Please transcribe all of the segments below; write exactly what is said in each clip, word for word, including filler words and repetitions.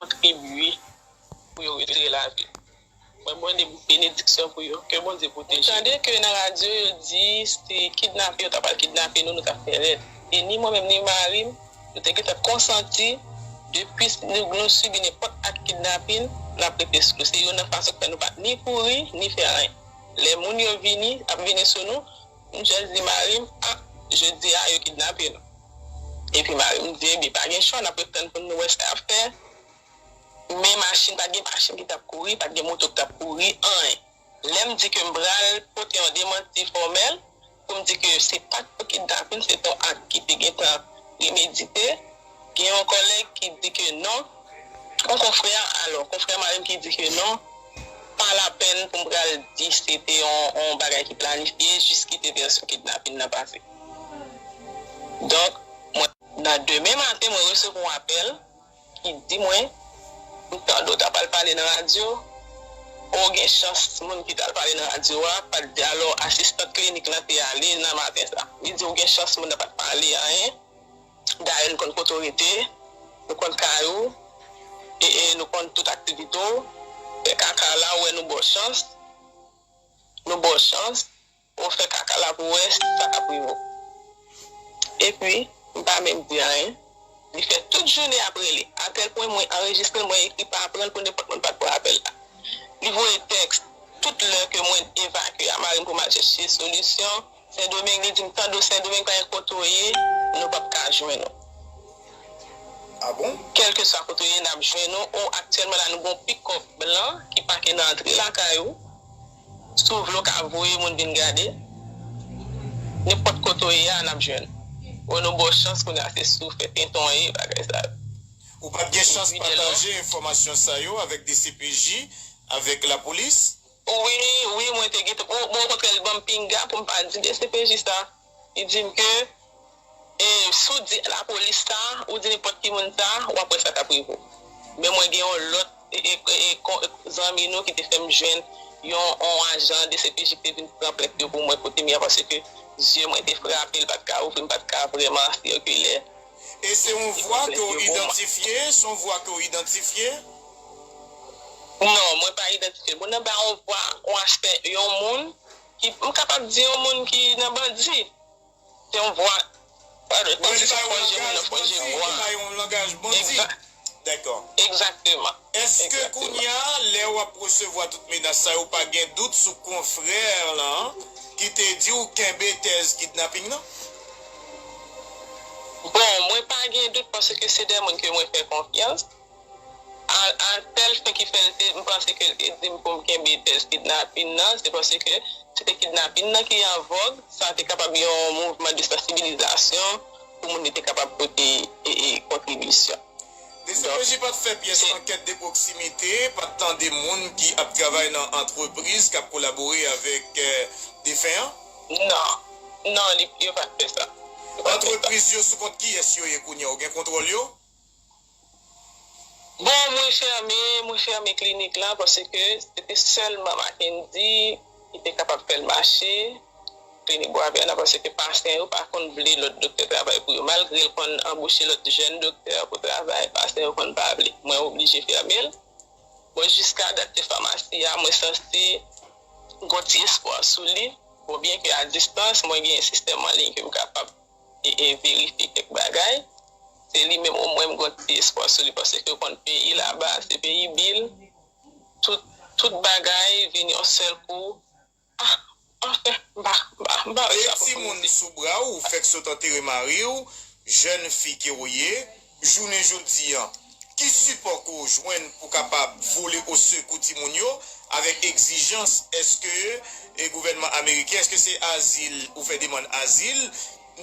kontribye pou yo retire lavi. Mwen mande benediksyon pou yo, ke Bondye pwoteje. Mwen tande ke nan radyo yo di se kidnape yo t ap al kidnape nou, nou t ap fè rèd. E ni mwen menm ni mari m, nou te gentan konsanti, depi nou, nou sibi nenpòt ak kidnapin, n ap rete sou nou. Se youn nan fason k fè nou pa t ni kouri, ni fè anyen. Lè moun yo vini, ap vini sou nou, m jis di mari m, a, jodi a, yo kidnape nou. Epi mari m di, ebyen, pa gen chwa, n ap ret tann pou nou wè sa y ap fè. Men machin, pa t gen machin ki t ap kouri, pa t gen moto ki t ap kouri, anyen. Lè m di ke m pral pote yon demanti fòmèl pou m di ke se pa t yon kidnapin, se t yon ak ki te gentan premedite, gen yon kòlèg ki di ke non, yon konfrè, alò, konfrè mari m ki di ke non, pa lapèn pou m pral di se te yon, yon bagay ki planifye, jis kite vèsyon kidnapin nan pase. Donk, mwen, nan demen maten, mwen resevwa yon apèl ki di mwen, m tande w t ap al pale nan radyo, ou gen chans moun ki t al pale nan radyo a, pa t di, alò, asistant klinik lan te ale nan maten sa. Li di, ou gen chans moun nan pa t pale anyen. Dayè, nou konn kote w rete, nou konn kay ou, e, e nou konn tout aktivite w. Fè kaka la, ou wè nou ba w chans, nou ba w chans. Ou fè kaka la pou wè sa k ap rive w. Epi, m pa menm di anyen. Li fè tout jounen ap rele. Atèl pwen mwen anrejistre l, mwen ekri pa pran l pou nenpòt moun pa t pran apèl la. Li voye tèks tout lè ke mwen evakye a mari m pou m al chèche solisyon. Sendomeng, li di m, tande w Sendomeng, pa gen kote w ye, nou p ap ka jwenn ou. Ah bon? Kèlkeswa kote w ye, n ap jwenn ou. Ou aktyèlman la, nou gon pikòp blan ki pake nan antre lakay ou. Si w vle, w ka voye moun vin gade. Nenpòt kote w ye a, n ap jwenn ou. Ou nou ba w chans kounye a se sou fè tenton ye, bagay sa yo. Ou pa t gen chans pataje enfòmasyon sa yo avèk D C P J, avèk lapolis? Wi, wi, mwen te gentan. Bon, bon, okontrè, li ban m pinga pou m pa di D C P J sa. Li di m ke E si w di lapolis sa, ou di nenpòt ki moun sa, w ap wè sa k ap rive w. Men mwen gen yon lòt e, e, e, e, kon- zanmi nou ki te fè m jwenn yon, yon ajan D C P J ki te vin pran plent yo pou mwen kote m ye a, paske zye mwen te frape, l pa t ka ouvri, m pa t ka vrèman sikile. E se yon vwa ke w idantifye? Se yon vwa ke w idantifye? Non, mwen pa idantifye l. Bon, nan ba yon vwa, yon aspè, yon moun ki, m kapab di yon moun ki nan bandi. Se yon vwa. Wè, li bay yon langaj bandi, li bay yon langaj bandi. Dakò. Egzakteman. Èske kounye a, lè w ap resevwa tout menas sa yo, w pa gen dout sou konfrè lan ki te di w kenbe tèz kidnaping nan? Bon, mwen pa gen dout paske se de moun ke mwen fè konfyans. A, a tèl fen ki fè l te, m panse ke l te di m pou m kenbe tèz kidnapin nan, se paske se te kidnapin nan ki an vòg, sa te kapab yon mouvman de sansibilizasyon pou moun yo te kapab pote, e, e, kontribisyon. D C P J pa t fè pyès ankèt de pwoksimite, pa t tande moun ki ap travay nan antrepriz k ap kolabore avèk, eh, defen an? Non. Non, li, yo pa t fè sa. Yo pa t fè sa. Antrepriz yo sou kont kiyès yo ye kounye a? Ou gen kontwòl yo? Bon, mwen fèmen, mwen fèmen klinik la paske se te sèlman Mackendy ki te kapab fè l mache, klinik Bwavè nan, paske pasyan yo pa konn vle lòt doktè travay pou yo. Malgre l konn anboche lòt jèn doktè pou travay, pasyan yo konn pa vle. Mwen oblije fèmen l. Bon, jiska dat se famasi a, mwen sanse gon ti espwa sou li. Bon, byen ke a distans, mwen gen sistèm an liy ke m kapab e, e verifye kèk bagay. Se li menm omwen m gon ti espwa sou li paske yo konn peyi laba, se peyi bil. Tout, tout bagay vin yon sèl kou. Ah, anfen, m pa, m pa, m pa wè sa pou m di. E timoun sou bra w, ou fèk sot antere mari w, jèn fi ke w ye, jounen jodi an, ki sipò ke w jwenn pou kapab vole osekou timoun yo avèk egzijans? Èske, e, gouvènman ameriken, èske se azil, ou fè demann azil?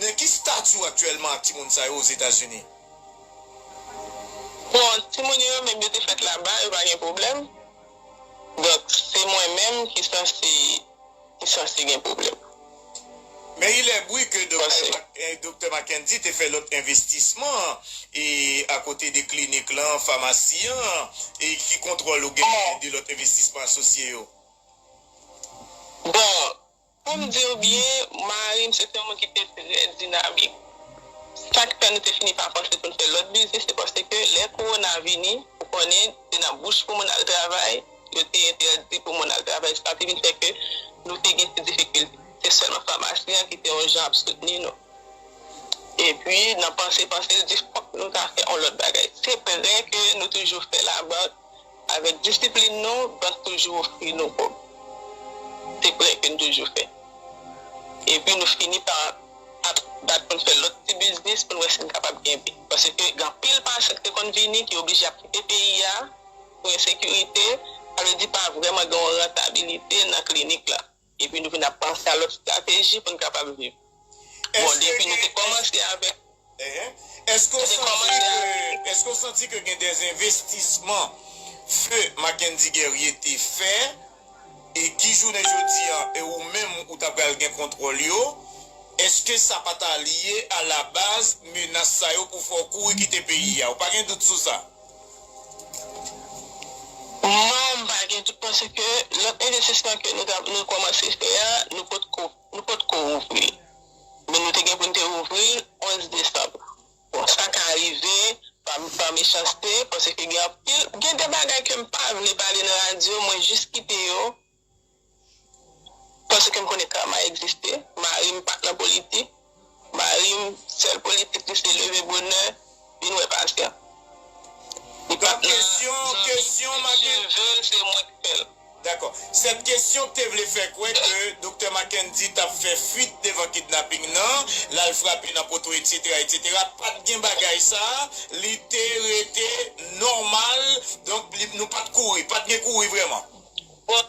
Nan ki stati w aktyèlman ak timoun sa yo Ozetazini? Bon, timoun yo, yo menm yo te fèt laba, yo pa gen pwoblèm. Donk, se mwen menm ki sanse ki sanse gen pwoblèm. Men il est bri ke Doktè Mac- eh, Doktè Mackendy te fè lòt envestisman e akote de klinik lan, famasi an, e ki kontwòl ou gen de lòt envestisman asosye yo? Bon, pou m di w byen, mari m se te yon moun ki te trè dinamik. Sa k fè nou te fini pa panse pou n fè lòt biznis, se paske lè kowona vini, ou konnen se nan bouch pou moun al travay, yo te entèdi pou moun al travay, sa te vin fè ke nou te gen ti difikilte. Se sèlman famasi an ki te yon jan ap soutni nou. Epi, nan panse, panse, l di fòk nou ta fè yon lòt bagay. Se vrè ke nou toujou fè labank, avèk disiplin nou, bank toujou ofri nou kòb. Se vrè ke nou toujou fè. Epi, nou fini pa ap bat pou n fè lòt ti biznis pou n wè si n kapab kenbe. Paske gen anpil pasan ki te konn vini, ki oblije ap kite peyi a pou ensekirite, sa vle di pa vrèman gen yon rantabilite nan klinik la. Epi nou vin ap panse a lòt estrateji pou n kapab viv. Bon, depi nou te kòmanse avèk. Èske w santi ke, èske w santi ke gen de envestisman Feu Mackendy Guerrier te fè e ki jounen jodi a, e ou menm ou ta pral gen kontwòl yo, èske sa pa ta lye alabaz menas sa yo pou fè w kouri kite peyi a? Ou pa gen dout sou sa? Non, m pa gen dout paske lòt envestisman ke nou ta, nou kòmanse fè a, nou potko, nou potko ouvri l. Men nou te gen pou n te ouvri l onz desanm. Bon, sa ka rive pa, pa mechanste, paske gen anpil, gen de bagay ke m pa vle pale nan radyo, mwen jis kite yo. Paske m konnen kama egziste. Mari m pa t nan politik. Mari m, sèl politik li se leve bonè, vin wè pasyan. Li pa t nan kesyon, kesyon Mackendy, se mwen ki fè l. Dakò. Sèt kesyon k te vle fè kwè ke Doktè Mackendy t ap fè fuit devan kidnaping nan, l al frape nan poto, etsetera, etsetera. Pa t gen bagay sa, li te rete nòmal, donk li, nou pa t kouri, pa t gen kouri vrèman. Bon,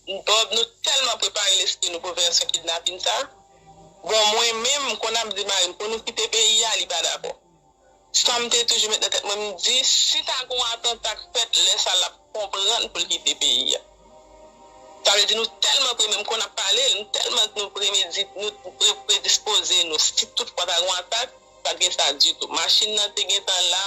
Bob, nou tèlman prepare lespri nou pou vèsyon kidnapin sa. Bon, mwen menm, m konn ap di mari m pou nou kite peyi a, li pa dakò. Sa m te toujou met nan tèt mwen, m di, si ta gon atanta k fèt, lè sa l ap konprann pou l kite peyi a. Sa vle di nou tèlman pre, menm konn ap pale l, nou tèlman nou premedit, nou pre, predispoze nou, si toutfwa ta gon atak, pa t gen sa ditou. Machin nan te gentan la,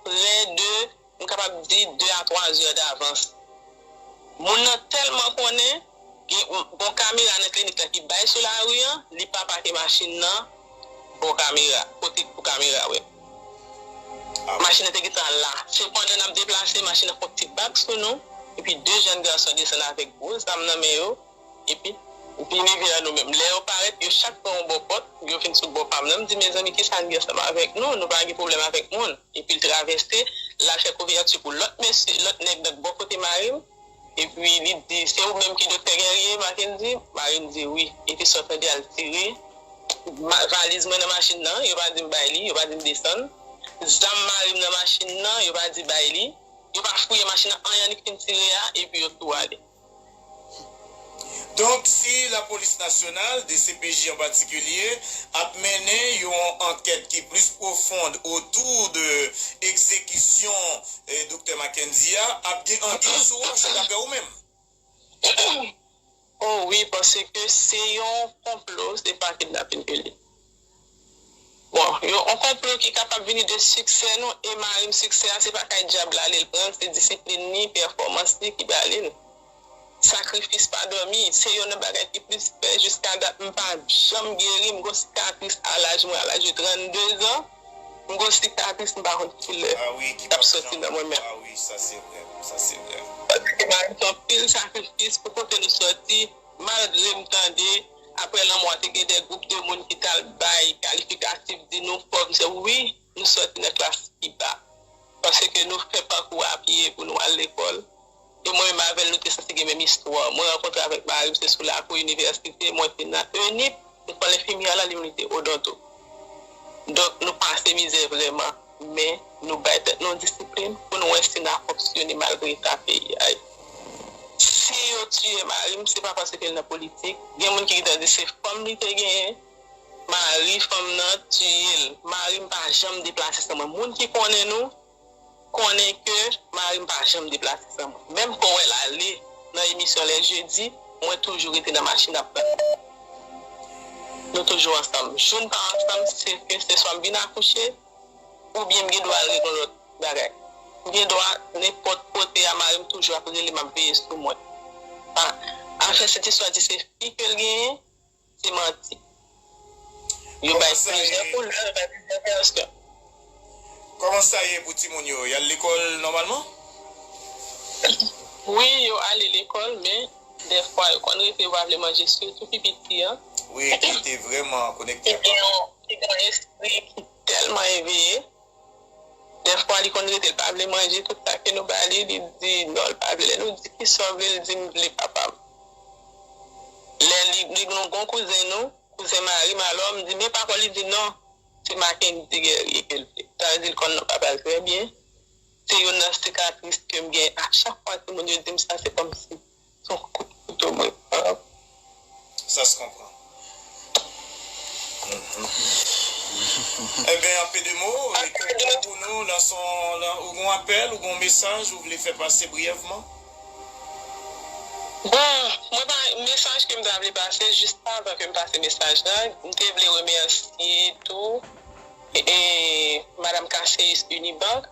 prè de m kapab di de a twa zè davans. Moun nan tèlman konnen, gen, gon kamera nan klinik la ki bay sou lari an, li pa pake machin nan bò kamera, kote pou kamera wè. Machin nan te gentan la. Se pandan n ap deplase, machin nan fè yon ti bak sou nou, epi de jèn gason desann avèk gwo zam nan men yo. Epi, vini vè nou menm. Lè yo parèt, yo chak pran yon bò pòt, yo vin sou bò pa m nan. M di, mezanmi, kisa n gen ansanm avèk nou? Nou pa gen pwoblèm avèk moun. Epi l travèse, l al fè kouvèti pou lòt mesye, lòt nèg nan bò kote mari m. Epi li di, se ou menm ki Doktè Guerrier, Mackendy? Mari m di, wi. Epi sa w tande al tire ma-, valiz mwen nan machin nan, yo pa di m bay li, yo pa di m desann. Zam mari m nan machin nan, yo pa di bay li. Yo pa fouye machin nan, anyen, annik fin tire a, epi yo tou ale. Donk, si Lapolis Nasyonal, D C P J an patikilye, ap mennen yon ankèt ki plis pwofon otou de egzekisyon, eh, Doktè Mackendy a, ap gen anguille sou wòch, daprè ou menm? Oh wi, paske se yon konplo, se pa kidnapin ke li. Bon, yon, yon konplo ki kapab vini de siksè nou, e mari m siksè a, se pa kay dyab l ale l pran l, se disiplin li, pèfòmans li ki ba li l. Sakrifis pa dòmi, se youn nan bagay ki plis fè jiska dat m pa janm geri, m gon sikatris a laj mwen, a laj de trannde zan, m gon sikatris m pa konn kilè k ap soti nan mwen menm. Ah wi, sa se vrè, sa se vrè. Paske mari m fè anpil sakrifis pou kote nou soti, malgre m tande, apre lanmò a te gen de gwoup de moun ki t al bay kalifikatif, di nou fò, m se wi, nou soti nan klas ki ba. Paske nou fè pakou a pye pou nou al lekòl. E mwen menm avè l, nou te sanse gen menm istwa. Mwen rankontre avèk mari m, se sou lakou inivèsite, mwen te nan ENIP, lekòl enfimyè la, li menm li te odonto. Donk, nou pase mizè vrèman, men nou bay tèt nou disiplin pou nou wè si n a fonksyone malgre eta peyi a ye. Si yo tiye mari m, se pa paske l nan politik. Gen moun ki gentan di se fanm li te genyen, mari fanm nan tiye l. Mari m pa janm deplase san mwen. Moun ki konnen nou, konnen ke mari m pa janm deplase san mwen. Menm ke w wè l ale nan emisyon lè jedi, mwen toujou rete nan machin ap tann. Nou toujou ansanm. Jou n pa ansanm, se ke se swa m vin akouche, oubyen m gen dwa al regle yon lòt bagay. M gen dwa, nenpòt kote a, mari m toujou ap rele m, ap veye sou mwen. A, afè sèt istwa di se fi ke l genyen, se manti. Yo bay plizyè koulè, yo bay plizyè vèsyon. Kòman sa ye pou timoun yo? Y al lekòl nòmalman? Wi, yo ale lekòl, men dèfwa yo konn rete yo pa vle manje, sitou pi piti an. Wi, ki te vrèman konekte Ki ak gen papa. yon, ki gen yon espri ki tèlman eveye. Dèfwa, li konn rete, li pa vle manje, tout sa ke nou ba li, li di non, li pa vle. Lè nou di ki sa w vle, li di m vle papa m. Lè li, li gen yon bon kouzen nou, kouzen mari m, alò m di, men papa, li di non, se Mackendy Guerrier ke l vle. Sa vle di l konn non papa l trè byen. Se youn nan sikatris ke m gen. A chak fwa timoun yo di m sa, se kòmsi se yon kout kouto mwen pran. Ça se comprend. Ebyen, an pé de mo, e ke pou nou, lanse yon, lan- ou gen yon apèl, ou gen yon mesaj ou vle fè pase briyèvman? Bon, mwen pa, mesaj ke m ta vle pase, jis avan ke m pase mesaj la, m te vle remèsye tou e, e, Madam Caceus Unibank.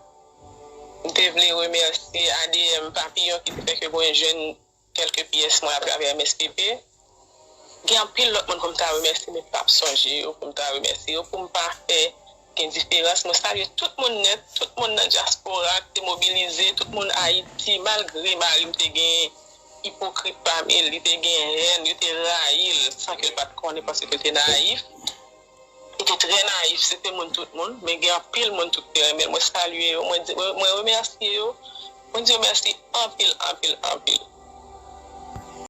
M te vle remèsye A D M Papillon ki te fè ke mwen jwenn kèlke pyès mwen atravè M S P P. Gen anpil lòt moun pou m ta remèsye, men m p ap sonje yo pou m ta remèsye yo, pou m pa fè gen diferans. Mwen salye tout moun nèt, tout moun nan dyaspora ki te mobilize, tout moun Ayiti, malgre mari m te gen ipokrit pami l, li te gen hèn, yo te rayi l san ke l pa t konnen paske l te nayif. Li te trè nayif, se te moun tout moun, men gen anpil moun tou ki te renmen l. Mwen salye yo, mwen di, mwen, mwen remèsye yo, mwen di yo mèsi anpil, anpil, anpil.